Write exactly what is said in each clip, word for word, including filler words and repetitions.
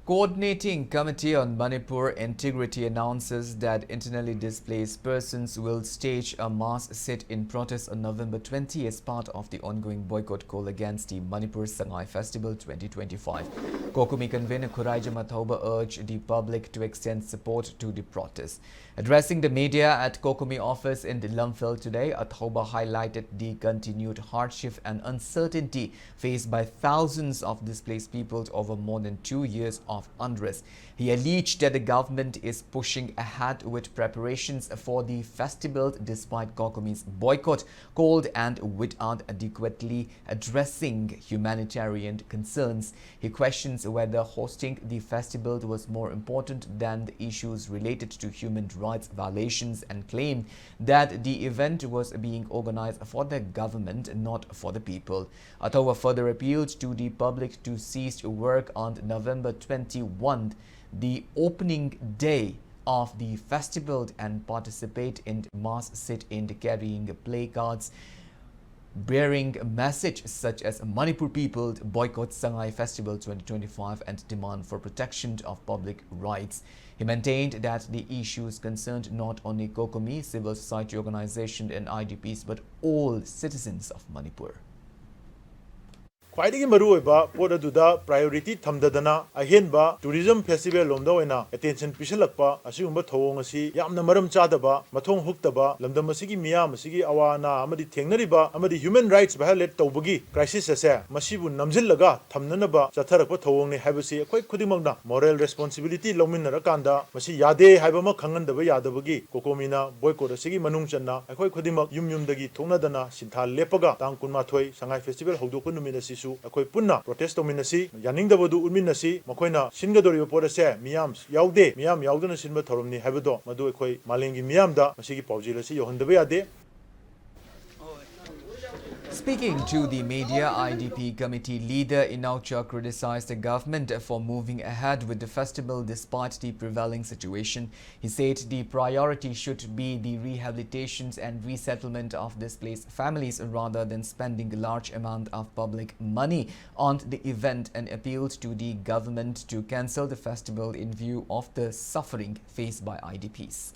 Coordinating Committee on Manipur Integrity announces that internally displaced persons will stage a mass sit-in protest on November twenty as part of the ongoing boycott call against the Manipur Sangai Festival twenty twenty-five. COCOMI convener Khuraijam Athouba urged the public to extend support to the protest. Addressing the media at COCOMI office in Lamphel today, Athouba highlighted the continued hardship and uncertainty faced by thousands of displaced people over more than two years of unrest. He alleged that the government is pushing ahead with preparations for the festival despite COCOMI's boycott, called and without adequately addressing humanitarian concerns. He questions whether hosting the festival was more important than the issues related to human rights violations and claimed that the event was being organized for the government, not for the people. Athouba further appealed to the public to cease work on November twenty-one, the opening day of the festival, and participate in mass sit-in carrying placards bearing messages such as "Manipur people boycott Sangai Festival twenty twenty-five and demand for protection of public rights." He maintained that the issues concerned not only COCOMI, civil society organization and I D Ps, but all citizens of Manipur. ꯈ꯭ꯋꯥꯏꯗꯒꯤ ꯃꯔꯨꯑꯣꯏꯕ ꯄꯣꯠ ꯑꯗꯨꯗ priority ꯊꯝꯗꯗꯅ ꯑꯍꯦꯟꯕ tourism festival ꯂꯣꯝꯗ ꯑꯣꯏꯅ attention ꯄꯤꯁꯜꯂꯛꯄ ꯑꯁꯤꯒꯨꯝꯕ ꯊꯧꯑꯣꯡ ꯑꯁꯤ ꯌꯥꯝꯅ ꯃꯔꯝ ꯆꯥꯗꯕ, ꯃꯊꯣꯡ ꯍꯨꯛꯇꯕ, ꯂꯝꯗꯝ ꯑꯁꯤꯒꯤ ꯃꯤꯌꯥꯝ ꯑꯁꯤꯒꯤ ꯑꯋꯥ ꯑꯅꯥ ꯑꯃꯗꯤ ꯊꯦꯡꯅꯔꯤꯕ ꯑꯃꯗꯤ human rights violate ꯇꯧꯕꯒꯤ crisis ꯑꯁꯦ ꯃꯁꯤꯕꯨ ꯅꯝꯁꯤꯜꯂꯒ ꯊꯝꯅꯅꯕ ꯆꯠꯊꯔꯛꯄ ꯊꯧꯑꯣꯡꯅꯤ ꯍꯥꯏꯕꯁꯤ ꯑꯩꯈꯣꯏ ꯈꯨꯗꯤꯡꯃꯛꯅ moral responsibility ꯂꯧꯃꯤꯟꯅꯔꯀꯥꯟꯗ ꯃꯁꯤ ꯌꯥꯗꯦ ꯍꯥꯏꯕ ꯑꯃ ꯈꯪꯍꯟꯗꯕ ꯌꯥꯗꯕꯒꯤ COCOMIꯅ boycott ꯑꯁꯤꯒꯤ ꯃꯅꯨꯡ ꯆꯟꯅ ꯑꯩꯈꯣꯏ ꯈꯨꯗꯤꯡꯃꯛ ꯌꯨꯝ ꯌꯨꯝꯗꯒꯤ ꯊꯣꯛꯅꯗꯅ ꯁꯤꯟꯊꯥ ꯂꯦꯞꯄꯒ ꯇꯥꯡ ꯀꯨꯟꯃꯥꯊꯣꯏ ꯁꯉꯥꯏ festival ꯍꯧꯗꯣꯛꯄ ꯅꯨꯃꯤꯠ ꯑꯁꯤꯁꯨ ꯑꯩꯈꯣꯏ ꯄꯨꯟꯅ protest ꯇꯧꯃꯤꯟꯅꯁꯤ, ꯌꯥꯅꯤꯡꯗꯕꯗꯨ ꯎꯠꯃꯤꯟꯅꯁꯤ꯫ ꯃꯈꯣꯏꯅ ꯁꯤꯟꯒꯗꯧꯔꯤꯕ ꯄꯣꯠ ꯑꯁꯦ ꯃꯤꯌꯥꯝ ꯌꯥꯎꯗꯦ, ꯃꯤꯌꯥꯝ ꯌꯥꯎꯗꯅ ꯁꯤꯟꯕ ꯊꯧꯔꯝꯅꯤ ꯍꯥꯏꯕꯗꯣ ꯃꯗꯨ ꯑꯩꯈꯣꯏ ꯃꯥꯂꯦꯝꯒꯤ ꯃꯤꯌꯥꯝꯗ ꯃꯁꯤꯒꯤ ꯄꯥꯎꯖꯦꯜ ꯑꯁꯤ ꯌꯧꯍꯟꯗꯕ ꯌꯥꯗꯦ꯫ Speaking to the media, I D P committee leader Inaucha criticized the government for moving ahead with the festival despite the prevailing situation. He said the priority should be the rehabilitations and resettlement of displaced families rather than spending a large amount of public money on the event, and appealed to the government to cancel the festival in view of the suffering faced by I D Ps.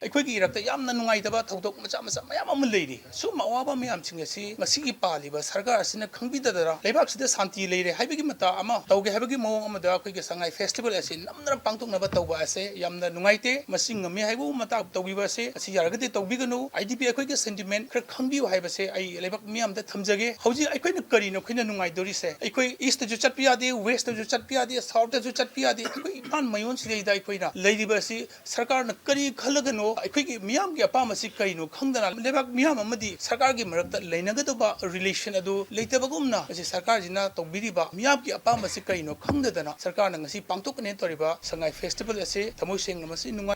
ꯑꯩꯈꯣꯏꯒꯤ ꯏꯔꯛꯇ ꯌꯥꯝꯅ ꯅꯨꯡꯉꯥꯏꯇꯕ ꯊꯧꯗꯣꯛ ꯃꯆꯥ ꯃꯆꯥ ꯃꯌꯥꯝ ꯑꯃ ꯂꯩꯔꯤ꯫ ꯁꯨꯝꯕ ꯑꯋꯥꯕ ꯃꯌꯥꯝꯁꯤꯡ ꯑꯁꯤ ꯉꯁꯤꯒꯤ ꯄꯥꯜꯂꯤꯕ ꯁꯔꯀꯥꯔ ꯑꯁꯤꯅ ꯈꯪꯕꯤꯗꯗꯅ, ꯂꯩꯕꯥꯛꯁꯤꯗ ꯁꯥꯟꯇꯤ ꯂꯩꯔꯦ ꯍꯥꯏꯕꯒꯤ ꯃꯇꯥ ꯑꯃ ꯇꯧꯒꯦ ꯍꯥꯏꯕꯒꯤ ꯃꯑꯣꯡ ꯑꯃꯗ ꯑꯩꯈꯣꯏꯒꯤ ꯁꯉꯥꯏ ꯐꯦꯁꯇꯤꯚꯦꯜ ꯑꯁꯤ ꯅꯝꯅ ꯄꯥꯡꯊꯣꯛꯅꯕ ꯇꯧꯕ ꯑꯁꯦ ꯌꯥꯝꯅ ꯅꯨꯡꯉꯥꯏꯇꯦ꯫ ꯃꯁꯤ ꯉꯝꯃꯤ ꯍꯥꯏꯕ ꯃꯇꯥ ꯇꯧꯕꯤꯕ ꯑꯁꯦ, ꯑꯁꯤ ꯌꯥꯔꯒꯗꯤ ꯇꯧꯕꯤꯒꯅꯨ꯫ ꯑꯥꯏ ꯗꯤ ꯄꯤ ꯑꯩꯈꯣꯏꯒꯤ ꯁꯦꯟꯇꯤꯃꯦꯟ ꯈꯔ ꯈꯪꯕꯤꯌꯨ ꯍꯥꯏꯕꯁꯦ ꯑꯩ ꯂꯩꯕꯥꯛ ꯃꯤꯌꯥꯝꯗ ꯊꯝꯖꯒꯦ꯫ ꯍꯧꯖꯤꯛ ꯑꯩꯈꯣꯏꯅ ꯀꯔꯤꯅꯣ ꯑꯩꯈꯣꯏꯅ ꯅꯨꯡꯉꯥꯏꯗꯧꯔꯤꯁꯦ? ꯑꯩꯈꯣꯏ ꯏꯁꯇꯁꯨ ꯆꯠꯄ ꯌꯥꯗꯦ, ꯋꯦꯁꯇꯁꯨ ꯆꯠꯄ ꯌꯥꯗꯦ, ꯁꯥꯎꯠꯇꯁꯨ ꯆꯠꯄ ꯌꯥꯗꯦ꯫ ꯑꯩꯈꯣꯏ ꯏꯝꯐꯥꯜ ꯃꯌꯣꯟꯁꯤꯗꯩꯗ ꯑꯩꯈꯣꯏꯅ ꯂꯩꯔꯤꯕ ꯑꯁꯤ ꯁꯔꯀꯥꯔꯅ ꯀꯔꯤ ꯈꯜꯂꯒꯅꯣ, ꯑꯩꯈꯣꯏꯒꯤ ꯃꯤꯌꯥꯝꯒꯤ ꯑꯄꯥꯝꯕꯁꯤ ꯀꯔꯤꯅꯣ ꯈꯪꯗꯅ, ꯂꯩꯕꯥꯛ ꯃꯤꯌꯥꯝ ꯑꯃꯗꯤ ꯁꯔꯀꯥꯔꯒꯤ ꯃꯔꯛꯇ ꯂꯩꯅꯒꯗꯕ ꯔꯤꯂꯦꯁꯟ ꯑꯗꯨ ꯂꯩꯇꯕꯒꯨꯝꯅ, ꯃꯁꯤ ꯁꯔꯀꯥꯔꯁꯤꯅ ꯇꯧꯕꯤꯔꯤꯕ ꯃꯤꯌꯥꯝꯒꯤ ꯑꯄꯥꯝꯕꯁꯤ ꯀꯔꯤꯅꯣ ꯈꯪꯗꯗꯅ, ꯁꯔꯀꯥꯔꯅ ꯉꯁꯤ ꯄꯥꯡꯊꯣꯛꯀꯅꯤ ꯇꯧꯔꯤꯕ ꯁꯉꯥꯏ ꯐꯦꯁꯇꯤꯚꯦꯜ ꯑꯁꯤ ꯊꯃꯣꯏ ꯁꯦꯡꯅ ꯃꯁꯤ ꯅꯨꯡꯉꯥꯏ